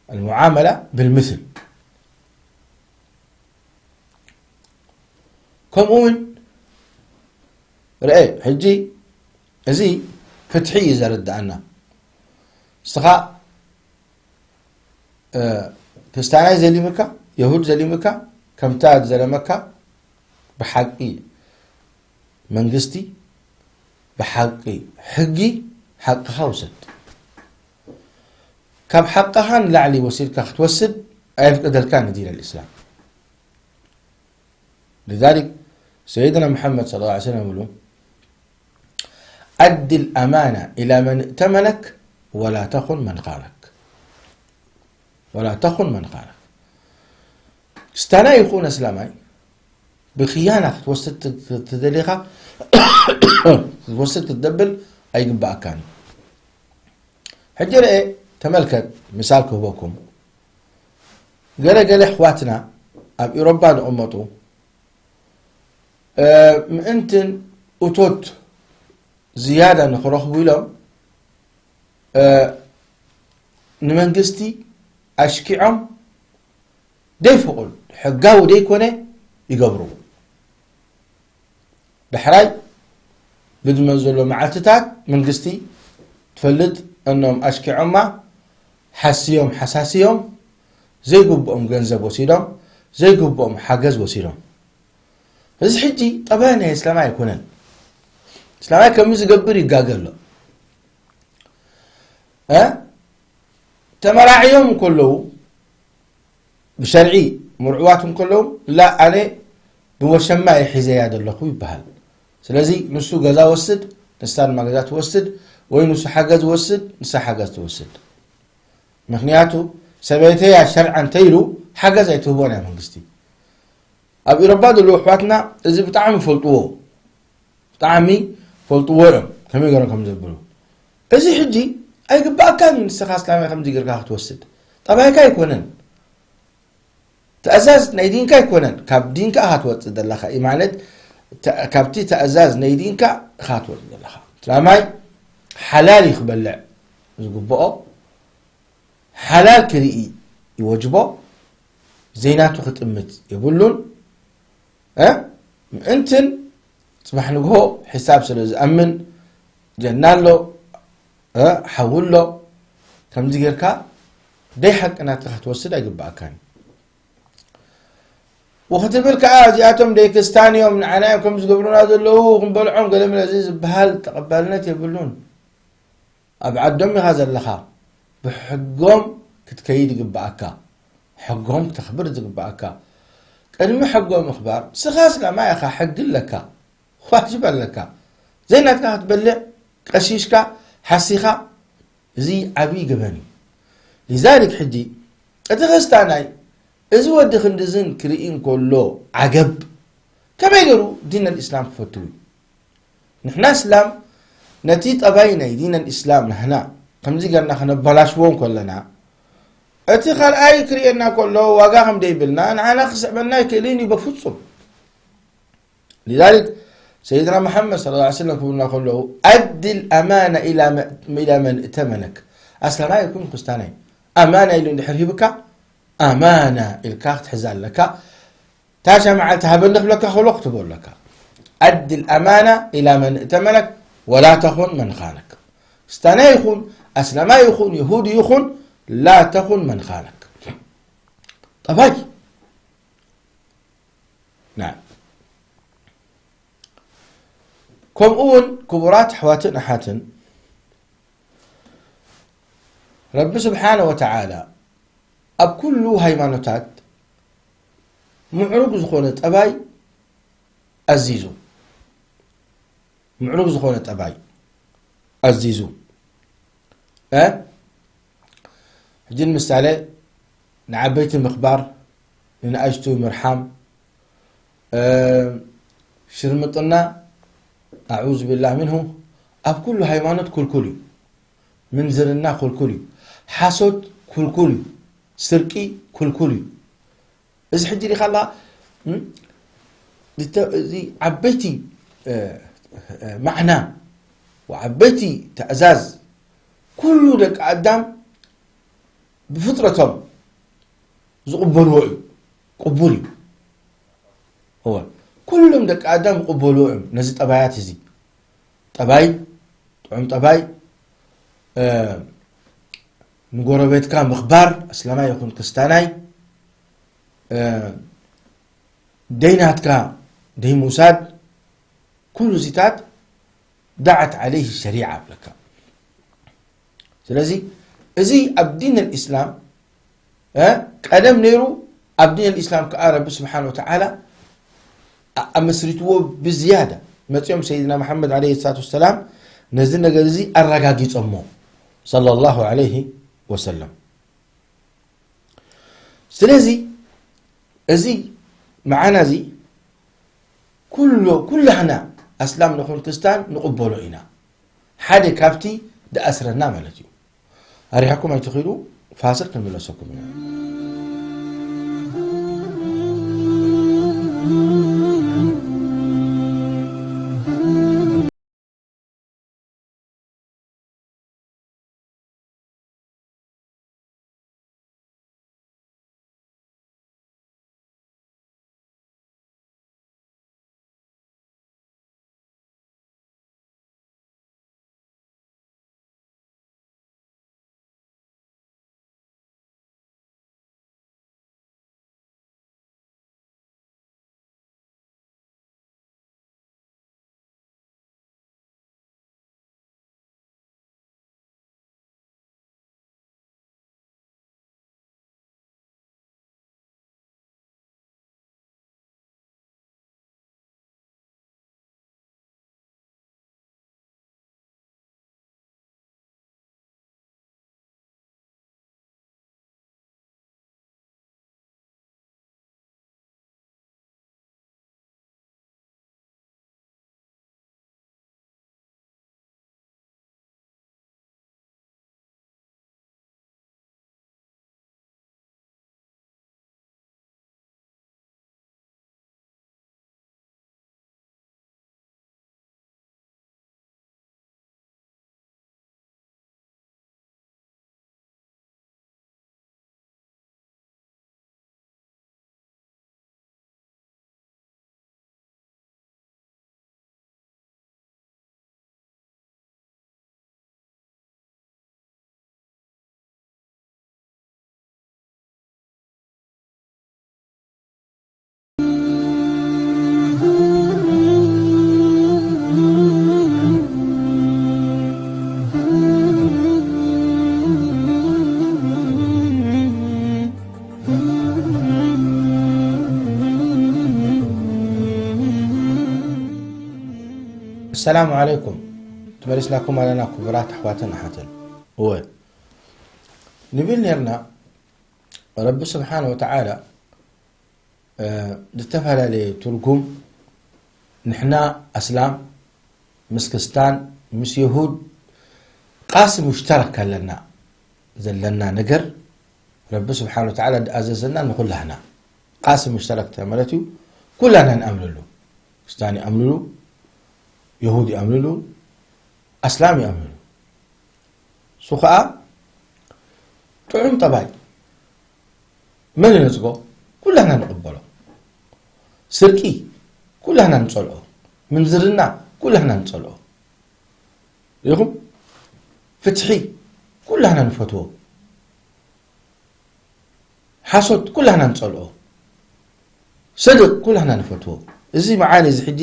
المعاملة بالمثل. ከምኡ እውን ርአ ሕጂ እዚ ፍትሒ እዩ ዘረድኣና። ንስኻ እ፣ ክርስትያናይ ዘሊምካ፣ የሁድ ዘሊምካ፣ ከምታ ዝዘለመካ ብሓቂ መንግስቲ፣ ብሓቂ ሕጊ ሓቅኻ ውሰድ። ካብ ሓቅኻ ንላዕሊ ወሲድካ ክትወስድ ኣየፍቅደልካን ዲን ኣልእስላም። لذلك سيدنا محمد صلى الله عليه وسلم يقول: أد الأمانة إلى من ائتمنك ولا تخن من خانك. ولا تخن من خانك. ስተናይ ይኹን ኣስላማይ ብኽያና ክትወስድ ትደሊኻ ክትወስድ ክትደብል ኣይግባኣካን። ሕጂ ርአ ተመልከት፣ ምሳል ክህበኩም። ገለ ገለ ኣሕዋትና ኣብ ኢሮባ ዝቕመጡ፣ እ፣ ምእንትን እቶት ዝያዳ ንኽረኽቡ ኢሎም፣ እ፣ ንመንግስቲ ኣሽኪዖም ደይፍቑድ፣ ሕጋዊ ደይኮነ ይገብሩ። ዳሕራይ ብዝመን ዘሎ መዓልትታት መንግስቲ ትፈልጥ እኖም ኣሽኪዖማ ሓስዮም ሓሳስዮም ዘይግብኦም ገንዘብ ወሲዶም፣ ዘይግብኦም ሓገዝ ወሲዶም። እዚ ሕጂ ጠባይ ናይ እስላማይ ኣይኮነን። እስላማይ ከምዚ ዝገብር ይጋገ ኣሎ። እ? ተመራዕዮም እንከለዉ፣ ብሸርዒ ምርዕዋት እንከለዉ፣ ላ ኣነ ብወሸማ እየ ሒዘያ ዘለኹ ይበሃል። ስለዚ ንሱ ገዛ ወስድ፣ ንሳ ድማ ገዛ ትወስድ፣ ወይ ንሱ ሓገዝ ወስድ፣ ንሳ ሓገዝ ትወስድ። ምኽንያቱ ሰበይተያ ሸርዓ እንተኢሉ ሓገዝ ኣይትህቦን እያ መንግስቲ። ኣብ ኢሮባ ዘለዉ ኣሕዋትና እዚ ብጣዕሚ ይፈልጥዎ፣ ብጣዕሚ ይፈልጥዎ እዮም ከመይ ገይሮም ከም ዘብሉ። እዚ ሕጂ ኣይግባኣካን እዩ ንስኻ እስላማይ ከምዚ ጌርካ ክትወስድ። ጠባይካ ኣይኮነን። ትእዛዝ ናይ ዲንካ ኣይኮነን። ካብ ዲንካ ኢኻ ትወጽእ ዘለኻ። ኢ ማለት ተ-፣ ካብቲ ትእዛዝ ናይ ዲንካ ኢኻ ትወጽእ ዘለኻ። እስላማይ ሓላል እዩ ክበልዕ ዝግብኦ። ሓላል ክርኢ ይወጅቦ። ዘይናቱ ክጥምት የብሉን። እ? ምእንትን ጽባሕ ንግሆ ሒሳብ ስለ ዝኣምን ጀና ኣሎ፣ እ? ሓዊ ኣሎ። ከምዚ ጌርካ ደይ ሓቂ ናትካ ክትወስድ ኣይግባኣካን። ወክትብል ከኣ እዚኣቶም ደይ ክስታን እዮም፣ ንዓና እዮም ከም ዝገብሩና ዘለዉ፣ ክንበልዖም ገለ መለ እዚ ዝበሃል ተቐባልነት የብሉን። ኣብ ዓዶም ኢኻ ዘለኻ፣ ብሕጎም ክትከይድ ይግባኣካ። ሕጎም ክተኽብር ዝግባኣካ። ቅድሚ ሕጎም ምኽባር፣ ንስኻ እስላማይ ኢኻ፣ ሕጊ ኣለካ፣ ዋጅብ ኣለካ። ዘይናትካ ክትበልዕ፣ ቀሺሽካ፣ ሓሲኻ፣ እዚ ዓብዪ ገበን እዩ። ሊዛሊክ ሕጂ፣ እቲ ክርስታናይ፣ እዚ ወዲ ክንድዝን ክርኢ እንከሎ ዓገብ፣ ከመይ ገይሩ ዲን ኣልእስላም ክፈቱ እዩ? ንሕና እስላም ነቲ ጠባይ ናይ ዲን ኣልእስላም ናህና ከምዚ ገርና ክነበላሽዎ እንከለና፣ እቲ ካልኣይ ክርእየና ከሎ ዋጋ ከም ደይብልና ንዓና ክስዕበና ኣይክእልን እዩ በፍጹም። ሊዛሊክ ሰይድና መሓመድ ሰለላሁ ዐለይሂ ወሰለም ክብሉና ከለዉ፣ "ኣዲ ልኣማና ኢላ መ-፣ ኢላ መን እተመነክ." ኣስላማይ ይኩን ክስታናይ፣ ኣማና ኢሉ እንድሕር ሂብካ፣ ኣማና ኢልካ ክትሕዛ ኣለካ። ታሻ መዓልቲ ሃበኒ ክብለካ ከሎ ክትህቦ ኣለካ። ኣዲ ልኣማና ኢላ መን እተመነክ ወላ ተኹን መን ኻነክ። ክስታናይ ይኹን፣ ኣስላማይ ይኹን፣ የሁዲ ይኹን፣ ላ ተኹን መን ኻነክ። ጠባይ። ናም። ከምኡ እውን ክቡራት ኣሕዋትን ኣሓትን፣ ረቢ ስብሓነ ወተዓላ ኣብ ኩሉ ሃይማኖታት ምዕሩግ ዝኾነ ጠባይ ኣዚዙ። ምዕሩግ ዝኾነ ጠባይ ኣዚዙ። እ? ሕጂ ንምሳሌ ንዓበይቲ ምኽባር፣ ንንኣሽቱ ምርሓም፣ እ፣ ሽርምጥና፣ ኣዑዙ ቢላህ ሚንሁ፣ ኣብ ኩሉ ሃይማኖት ክልኩል እዩ። ምንዝርና ክልኩል እዩ። ሓሶት ክልኩል እዩ። ስርቂ ክልኩል እዩ። እዚ ሕጂ ዲኻ ኣላ፣ እም፣ ዝተ-፣ እዚ ዓበይቲ፣ እ፣ እ፣ ማዕና ወዓበይቲ ትእዛዝ ኩሉ ደቂ ኣዳም ብፍጥረቶም ዝቕበልዎ እዩ። ቅቡል እዩ። እወ፣ ኩሎም ደቂ ኣዳም ይቕበልዎ እዮም ነዚ ጠባያት እዚ። ጠባይ፣ ጥዑም ጠባይ፣ እ፣ ንጎረቤትካ ምኽባር፣ ኣስላማይ ይኹን ክስታናይ፣ እ፣ ደይናትካ ደይ ምውሳድ፣ ኩሉ እዚታት ዳዓት ዓለይህ ሸሪዓ ኣብለካ። ስለዚ እዚ ኣብ ዲን ኣልኢስላም፣ እ፣ ቀደም ነይሩ፣ ኣብ ዲን ኣልኢስላም ከኣ ረቢ ስብሓን ወተዓላ ኣ-፣ ኣመስሪትዎ ብዝያዳ መጺኦም ሰይድና መሓመድ ዓለይሂ ሰላቱ ወሰላም ነዚ ነገር እዚ ኣረጋጊጾሞ፣ ሰለላሁ ዓለይሂ ወሰለም። ስለዚ እዚ መዓና እዚ ኩሎ-፣ ኩላህና ኣስላም ንኹን ክርስታን ንቕበሎ ኢና። ሓደ ካብቲ ድኣስረና ማለት እዩ። ኣሪሓኩም ኣይትኺዱ፣ ፋስል ክንምለሰኩም ኢና። السلام عليكم. تمارس لكم على ناكو برات أحواتنا حتى. هو. نبيل نيرنا رب سبحانه وتعالى، آه، لتفعل لي تركم. نحنا أسلام، مس كستان، مس يهود، قاسم مشترك لنا. ዘለና ነገር ረቢ ስብሓን ወተዓላ ዝኣዘዘና ንኹላህና ቃስም ሙሽተረክ ማለት እዩ። ኩላና ንኣምንሉ፣ ክርስቲያን ይኣምንሉ፣ የሁድ ይኣምንሉ፣ ኣስላም ይኣምንሉ። እሱ ኸዓ ጥዑም ጠባይ መን ይነጽጎ? ኩላህና ንቕበሎ። ስርቂ ኩላህና ንጸልኦ። ምንዝርና ኩላህና ንጸልኦ። ርኢኹም? ፍትሒ ኩላህና ንፈትዎ። ሓሶት ኩላህና ንጸልኦ። ስድቕ ኩላህና ንፈትዎ። እዚ መዓኒ እዚ ሕጂ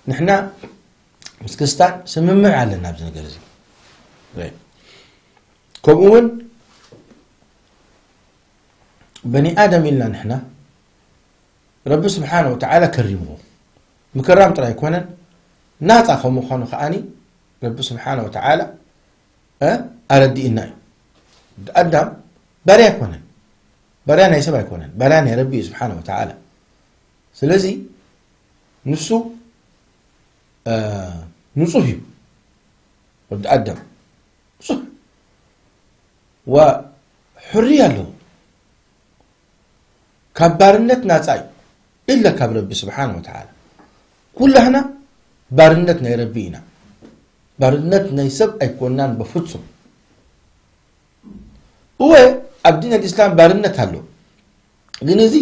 ንሕና ምስ ክርስታን ስምምዕ ኣለና ኣብዚ ነገር እዚ። ከምኡ እውን በኒ ኣደም ኢልና ንሕና ረቢ ስብሓነ ወተዓላ ከሪምዎ። ምክራም ጥራይ ኣይኮነን፣ ናጻ ከም ምዃኑ ከዓኒ ረቢ ስብሓነ ወተዓላ፣ እ፣ ኣረዲእና እዩ። ኣዳም ባርያ ኣይኮነን። ባርያ ናይ ሰብ ኣይኮነን፣ ባርያ ናይ ረቢ እዩ ስብሓነ ወተዓላ። ስለዚ ንሱ፣ እ፣ ንጹህ እዩ፣ ወዲ ኣዳም ንጹህ፣ ወ-፣ ሕርያ ኣለዎ፣ ካብ ባርነት ናጻ እዩ፣ ኢላ ካብ ረቢ ስብሓነ ወተዓላ። ኩላህና ባርነት ናይ ረቢ ኢና፣ ባርነት ናይ ሰብ ኣይኮናን በፍጹም። እወ፣ ኣብ ዲን ኣልእስላም ባርነት ኣሎ፣ ግን እዚ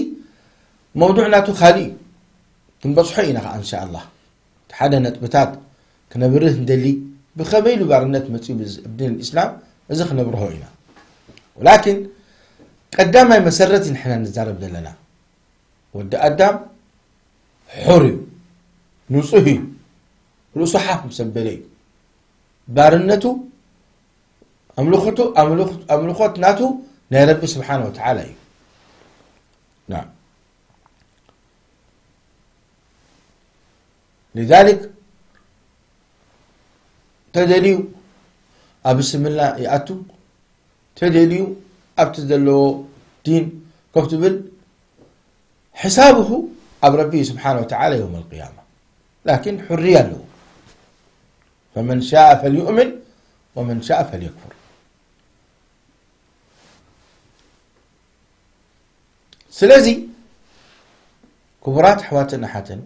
መውዱዕ ናቱ ካልእ እዩ፣ ክንበጽሖ ኢና ኸዓ እንሻኣላህ። እቲ ሓደ ነጥብታት ክነብርህ እንደሊ፣ ብኸመይ ኢሉ ባርነት መጺኡ ብዝ-፣ ኣብ ዲን ኣልእስላም፣ እዚ ክነብርሆ ኢና። ወላኪን ቀዳማይ መሰረት ንሕና ንዛረብ ዘለና፣ ወዲ ኣዳም ሑር እዩ፣ ንጹህ እዩ፣ ርእሱ ሓፍ ምስ ኣበለ እዩ። ባርነቱ፣ ኣምልኾቱ፣ ኣምልኽ-፣ ኣምልኾት ናቱ ናይ ረቢ ስብሓነ ወተዓላ እዩ። ናም። ሊዛሊክ ተደልዩ ኣብ እስልምና ይኣቱ፣ ተደልዩ ኣብቲ ዘለዎ ዲን ኮፍ ትብል፣ ሕሳብሁ ኣብ ረቢ ስብሓነ ወተዓላ የውም ኣልቅያማ። ላኪን ሕርያ ኣለዎ። ፈመን ሻአ ፈልዩእምን ወመን ሻአ ፈልየክፍር። ስለዚ ክቡራት ኣሕዋትን ኣሓትን፣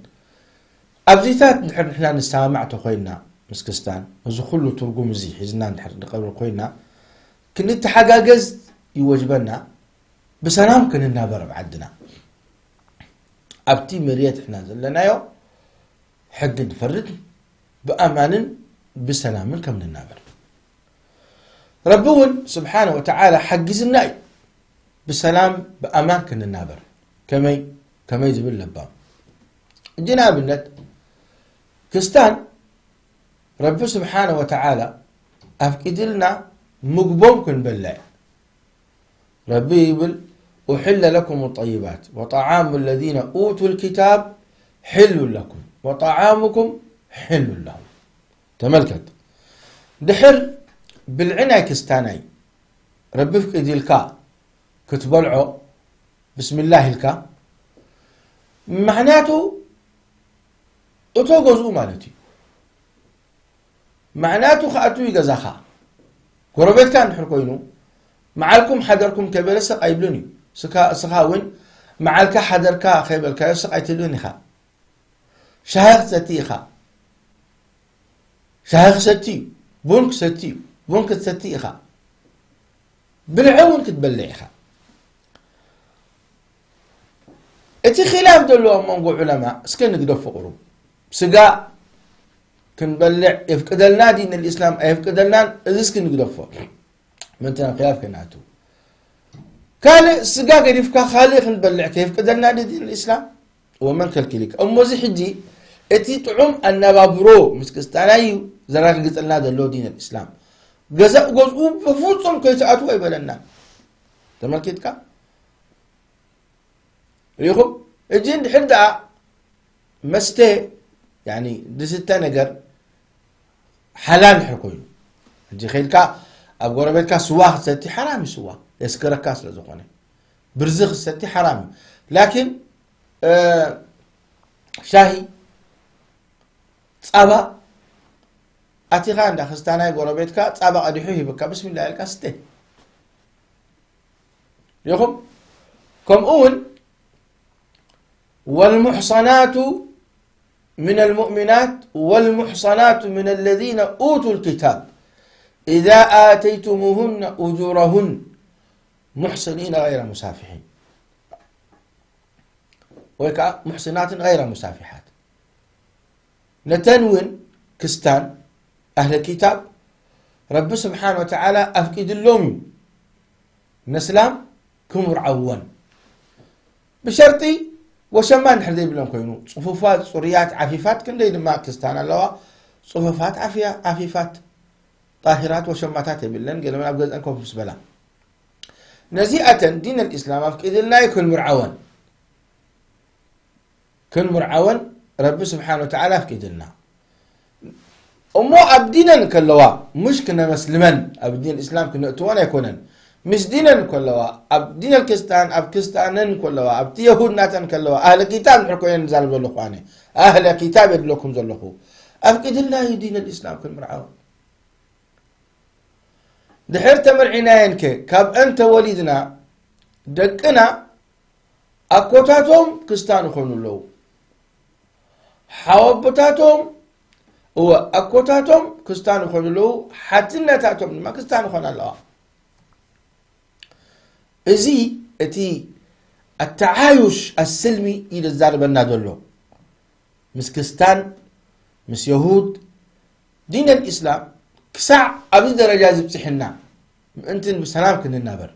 ኣብዚታት እንድሕር ንሕና ንሰማማዕ ተኾይንና ምስ ክስታን፣ እዚ ኩሉ ትርጉም እዚ ሒዝና እንድሕር ንቐርብ ኮይንና፣ ክንተሓጋገዝ ይወጅበና፣ ብሰላም ክንናበር ኣብ ዓድና። ኣብቲ መሬት ንሕና ዘለናዮ ሕጊ ንፈርድ፣ ብኣማንን ብሰላምን ከም ንናበር። ረቢ እውን ስብሓነ ወተዓላ ሓጊዝና እዩ፣ ብሰላም ብኣማን ክንናበር። ከመይ? ከመይ ዝብል ለባም። እጂ ንኣብነት፣ ክስታን ረቢ ስብሓነ ወተዓላ ኣፍቂድልና ምግቦም ክንበልዕ። ረቢ ይብል፣ أحل لكم الطيبات وطعام الذين أوتوا الكتاب حل لكم وطعامكم حل لهم። ተመልከት፣ ድሕር ብልዒ ናይ ክስታናይ ረቢ ፍቂድልካ ክትበልዖ ብስምላህ ኢልካ፣ ምኽንያቱ እቶ ገዝኡ ማለት እዩ። ምኽንያቱ ክኣቱ እዩ ገዛኻ። ጎረቤትካ እንድሕር ኮይኑ፣ መዓልኩም ሓደርኩም ከይበለ ስቕ ኣይብልን እዩ። ስኻ፣ እስኻ እውን መዓልካ ሓደርካ ከይበልካዮ ስቕ ኣይትብልን ኢኻ። ሻሂ ክትሰቲ ኢኻ። ሻሂ ክሰቲ እዩ። ቡን ክሰቲ እዩ። ቡን ክትሰቲ ኢኻ። ብልዒ እውን ክትበልዕ ኢኻ። እቲ ኺላፍ ዘለዎ ኣብ መንጎ ዑለማ እስከ ንግደፎ ቁሩብ። ስጋ ክንበልዕ የፍቅደልና ዲን ልእስላም ኣየፍቅደልናን፣ እዚ እስኪ ንግደፎ። ምእንቲ ናብ ኺላፍ ከይንኣቱ። ካልእ ስጋ ገዲፍካ ካልእ ክንበልዕ ከየፍቅደልና ዲን ልእስላም? ወመን ከልኪሊካ? እሞ እዚ ሕጂ እቲ ጥዑም ኣነባብሮ ምስ ክስታናይ እዩ ዘረጋግጸልና ዘሎ ዲን ልእስላም። ገዛእ ገዝኡ ብፍጹም ከይትኣትዉ ኣይበለና። ተመልኪትካ? ርኢኹም? እጂ እንድሕር ደኣ መስተ፣ ያኒ፣ ዝስተ ነገር ሓላል እንድሕር ኮይኑ፣ ሕጂ ኸይድካ ኣብ ጎረቤትካ ስዋ ክትሰቲ ሓራም እዩ፣ ስዋ የስክረካ ስለ ዝኾነ። ብርዚ ክትሰቲ ሓራም እዩ። ላኪን፣ እ፣ ሻሂ፣ ጻባ፣ ኣቲኻ እንዳ ክስታናይ ጎረቤትካ ጻባ ቀዲሑ ሂብካ፣ ብስሚላ ኢልካ ስተ። ዲኹም? ከምኡ እውን፣ والمحصنات من المؤمنات والمحصنات من الذين أوتوا الكتاب إذا آتيتموهن أجورهن محصنين غير مسافحين. ወይ ከዓ ሙሕስናትን ገይረ ሙሳፊሓት። ነተን እውን ክስታን ኣህለ ኪታብ ረቢ ስብሓን ወተዓላ ኣፍቂድሎም እዩ ነስላም ክምርዓወን። ብሸርጢ ወሸማ እንድሕር ዘይብለን ኮይኑ፣ ጽፉፋት፣ ጽሩያት፣ ዓፊፋት፣ ክንደይ ድማ ክስታን ኣለዋ፣ ጽፉፋት፣ ዓፍያ-፣ ዓፊፋት፣ ጣሂራት ወሸማታት የብለን፣ ገለመን ኣብ ገዝአን ኮፍ ምስ በላ። ነዚኣተን ዲን ኣልኢስላም ኣፍቂድልና እዩ ክንምርዓወን። ክንምርዓወን ረቢ ስብሓን ወተዓላ ኣፍቂድልና። እሞ ኣብ ዲነን ከለዋ፣ ሙሽ ክነመስልመን፣ ኣብ ዲን እስላም ክነእትወን ኣይኮነን። ምስ ዲነን ከለዋ፣ ኣብ ዲነል ክስታን፣ ኣብ ክስታነን ከለዋ፣ ኣብቲ የሁድ ናተን ከለዋ፣ ኣህለ ኪታብ እንድሕር ኮይነን ዝዛረብ ዘለኹ ኣነ፣ ኣህለ ኪታብ የድለኩም ዘለኹ፣ ኣፍቂድልና እዩ ዲነል ኢስላም ክንምርዓው። ድሕር ተመርዒናየን ከ፣ ካብ እንተ ወሊድና ደቅና ኣኮታቶም ክስታን ይኾኑ ኣለዉ። ሓወቦታቶም፣ እወ፣ ኣኮታቶም ክስታን ይኾኑ ኣለዉ። ሓትነታቶም ድማ ክስታን ይኾና ኣለዋ። እዚ እቲ ኣተዓዩሽ ኣስልሚ እዩ ዘዛርበና ዘሎ። ምስ ክስታን፣ ምስ የሁድ፣ ዲን ኣልኢስላም ክሳዕ ኣብዚ ደረጃ ዝብፅሕና ምእንትን ብሰላም ክንናበር።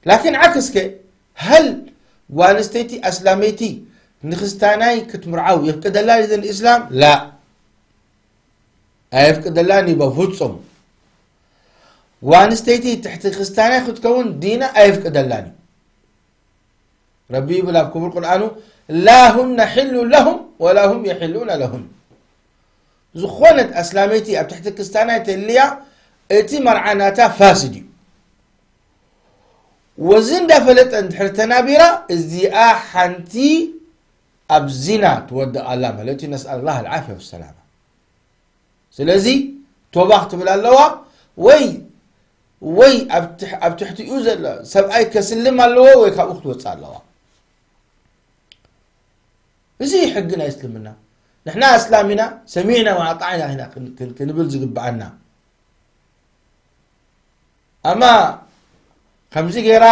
ላኪን ዓክስከ፣ ሀል ጓል ኣንስተይቲ ኣስላመይቲ ንክስታናይ ክትምርዓው የፍቅደላ ዲን ኣልኢስላም? ላ፣ ኣየፍቅደላን እዩ በፍጹም። ጓል ኣንስተይቲ ትሕቲ ክስታናይ ክትከውን ዲና ኣየፍቅደላን እዩ። ረቢ ይብል ኣብ ክቡር ቁርኣኑ፣ ላ ሁነ ሕሉ ለሁም ወላ ሁም የሕሉነ ለሁን። ዝኾነት ኣስላመይቲ ኣብ ትሕቲ ክስታናይ ተልያ፣ እቲ መርዓ ናታ ፋስድ እዩ። ወዚ እንዳፈለጠ እንድሕር ተናቢራ፣ እዚኣ ሓንቲ ኣብ ዚና ትወድቕ ኣላ ማለት እዩ። ነስኣል ላህ ኣልዓፍያ ወሰላማ። ስለዚ ቶባ ክትብል ኣለዋ፣ ወይ፣ ወይ ኣብ ትሕ-፣ ኣብ ትሕቲኡ ዘሎ ሰብኣይ ከስልም ኣለዎ፣ ወይ ካብኡ ክትወፅእ ኣለዋ። እዚ ሕጊ ናይ እስልምና። ንሕና ኣስላም ኢና፣ ሰሚዕና ወኣጣዕና ኢና ክን-፣ ክን-፣ ክንብል ዝግብኣና። ኣማ ከምዚ ገይራ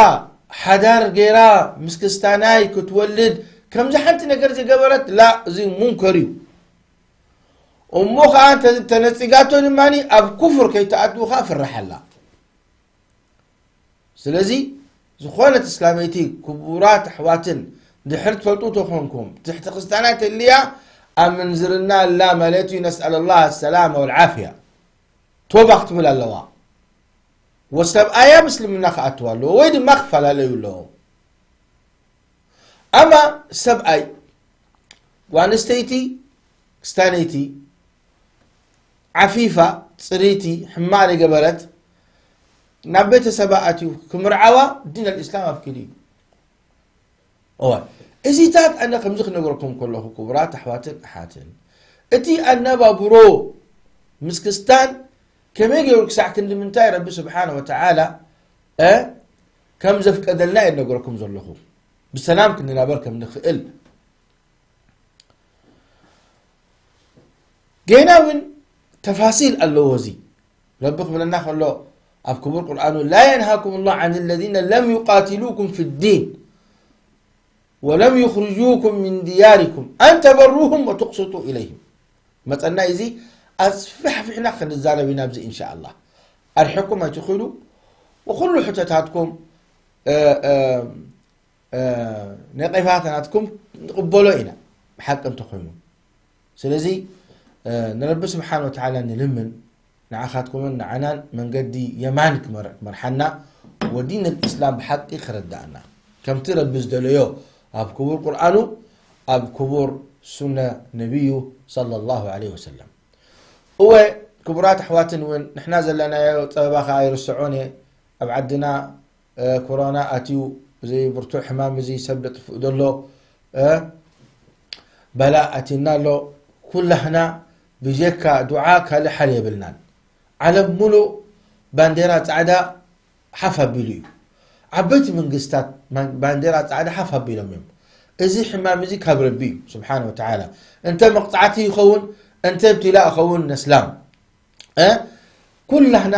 ሓዳር ገይራ ምስ ክስታናይ ክትወልድ፣ ከምዚ ሓንቲ ነገር ዝገበረት፣ ላ፣ እዚ ሙንከር እዩ። እሞ ኸዓ እንተ-፣ ተነጺጋቶ ድማ ኣብ ኩፍር ከይትኣትዉ ኸዓ ፍርሓላ። ስለዚ ዝኾነት እስላመይቲ፣ ክቡራት ኣሕዋትን፣ ድሕር ትፈልጡ ተኾንኩም፣ ትሕቲ ክስታናይ ተልያ፣ ኣብ ምንዝርና ኣላ ማለት እዩ። ነስኣል ላህ ኣሰላማ ወልዓፍያ። ቶባ ክትብል ኣለዋ። ወሰብኣያ ምስልምና ክኣትዋ ኣለዎ፣ ወይ ድማ ክፈላለዩ ኣለዎም። ኣማ ሰብኣይ፣ ጓል ኣንስተይቲ ክስታነይቲ፣ ዓፊፋ፣ ፅርይቲ፣ ሕማቕ ዘይገበረት፣ ናብ ቤተሰባ ኣትዩ ክምርዓዋ ዲን ኣልኢስላም ኣፍቂዱ እዩ። እወ፣ እዚታት ኣነ ከምዚ ክነግረኩም ከለኹ፣ ክቡራት ኣሕዋትን ኣሓትን፣ እቲ ኣነባብሮ ምስ ክስታን ከመይ ገይሩ ክሳዕ ክንዲ ምንታይ ረቢ ስብሓነ ወተዓላ፣ እ፣ ከም ዘፍቀደልና እየ ዝነግረኩም ዘለኹ። ብሰላም ክንናበር ከም ንኽእል። ጌና እውን ተፋሲል ኣለዎ። እዚ ረቢ ክብለና ከሎ ኣብ ክቡር ቁርኣኑ፣ ላ የንሃኩም ላህ ዓን ለዚነ ለም ዩቃትሉኩም ፊ ዲን ወለም ዩኽርጁኩም ሚን ድያሪኩም ኣን ተበሩሁም ወቱቅስጡ ኢለይህም። መፀና እዚ ኣስፋሕፊሕና ክንዛረብ ኢና ኣብዚ እንሻ ኣላህ። ኣርሒኩም ኣይትኽእሉ። ወኩሉ ሕቶታትኩም፣ እ፣ እ፣ እ፣ ነቀፋት ናትኩም ንቕበሎ ኢና፣ ብሓቂ እንተኾይኑ። ስለዚ፣ እ፣ ንረቢ ስብሓን ወተዓላ ንልምን፣ ንዓኻትኩምን ንዓናን መንገዲ የማን ክመር-፣ ክመርሓና፣ ወዲን ልእስላም ብሓቂ ክረዳእና፣ ከምቲ ረቢ ዝደለዮ ኣብ ክቡር ቁርኣኑ፣ ኣብ ክቡር ሱነ ነቢዩ ሰለላሁ ዐለይሂ ወሰለም። እወ፣ ክቡራት ኣሕዋትን እውን፣ ንሕና ዘለናዮ ጸበባ ኸኣ ኣይርስዖን እየ። ኣብ ዓድና እ፣ ኮሮና ኣትዩ፣ እዚ ብርቱዕ ሕማም እዚ ሰብ ዘጥፍእ ዘሎ፣ እ፣ በላእ ኣትዩና ኣሎ። ኩላህና ብጀካ ዱዓ ካልእ ሓል የብልናን። ዓለም ሙሉእ ባንዴራ ጻዕዳ ሓፍ ኣቢሉ እዩ። ዓበይቲ መንግስታት ማን-፣ ባንዴራ ጻዕዳ ሓፍ ኣቢሎም እዮም። እዚ ሕማም እዚ ካብ ረቢ እዩ፣ ስብሓነ ወተዓላ። እንተ መቕጻዕቲ ይኸውን፣ እንተ ብትላእ ይኸውን ነስላም። እ? ኩላህና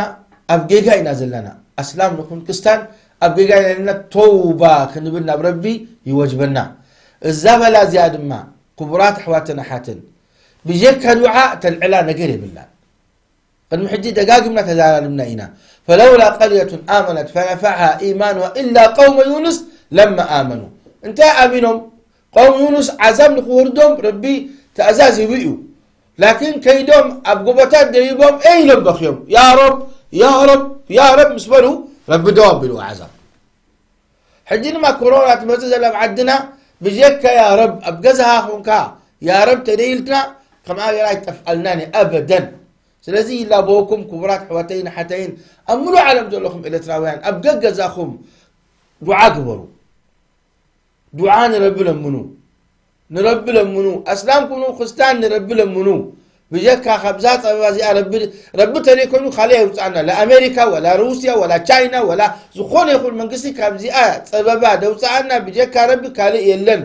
ኣብ ጌጋ ኢና ዘለና። ኣስላም ንኹን ክስታን ኣብ ጌጋ ኢና ዘለና። ተውባ ክንብል ናብ ረቢ ይወጅበና። እዛ በላ እዚኣ ድማ፣ ክቡራት ኣሕዋትን ኣሓትን፣ ብጀካ ዱዓ ተልዕላ ነገር የብላን። ቅድሚ ሕጂ ደጋግምና ተዛራርብና ኢና። ፈለውላ ቀርየቱን ኣመነት ፈነፈዐሃ ኢማኑሃ ኢላ ቀውመ ዩኑስ ለማ ኣመኑ። እንታይ ኣሚኖም? ቀውም ዩኑስ ዓዛብ ንኽወርዶም ረቢ ትእዛዝ ሂቡ እዩ። ላኪን ከይዶም ኣብ ጎቦታት ደይቦም ኤ ኢሎም በኽዮም። ያ ረብ፣ ያ ረብ፣ ያ ረብ ምስ በሉ ረቢ ደው ኣቢልዎ ዓዛብ። ሕጂ ድማ ኮሮና ትመጽእ ዘላ ኣብ ዓድና ብጀካ ያ ረብ ኣብ ገዛኻ ኾንካ ያ ረብ ተደይልትና ከምኣ ገይራ ኣይትጠፍኣልናን እያ ኣበደን። ስለዚ ይላበወኩም ክቡራት ኣሕዋተይን ኣሓተይን ኣብ ምሉእ ዓለም ዘለኹም ኤርትራውያን ኣብ ገገዛኹም ዱዓ ግበሩ። ዱዓ ንረቢ ለምኑ። ንረቢ ለምኑ። ኣስላም ኩኑ ክርስቲያን ንረቢ ለምኑ። ብጀካ ካብዛ ጸበባ እዚኣ ረቢ ረቢ ተለይኮይኑ ካልእ የውጻና። ላ ኣሜሪካ ወላ ሩስያ ወላ ቻይና ወላ ዝኾነ ይኹን መንግስቲ ካብዚኣ ጸበባ ደውጻኣና ብጀካ ረቢ ካልእ የለን።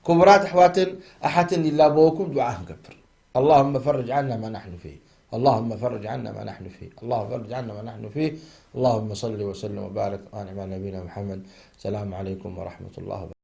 ክቡራት ኣሕዋትን ኣሓትን ይላበወኩም ዱዓ ክንገብር። اللهم فرج عنا ما نحن فيه. اللهم فرج عنا ما نحن فيه. اللهم فرج عنا ما نحن فيه. اللهم صل وسلم وبارك وأنعم على نبينا محمد. السلام عليكم ورحمة الله وبركاته.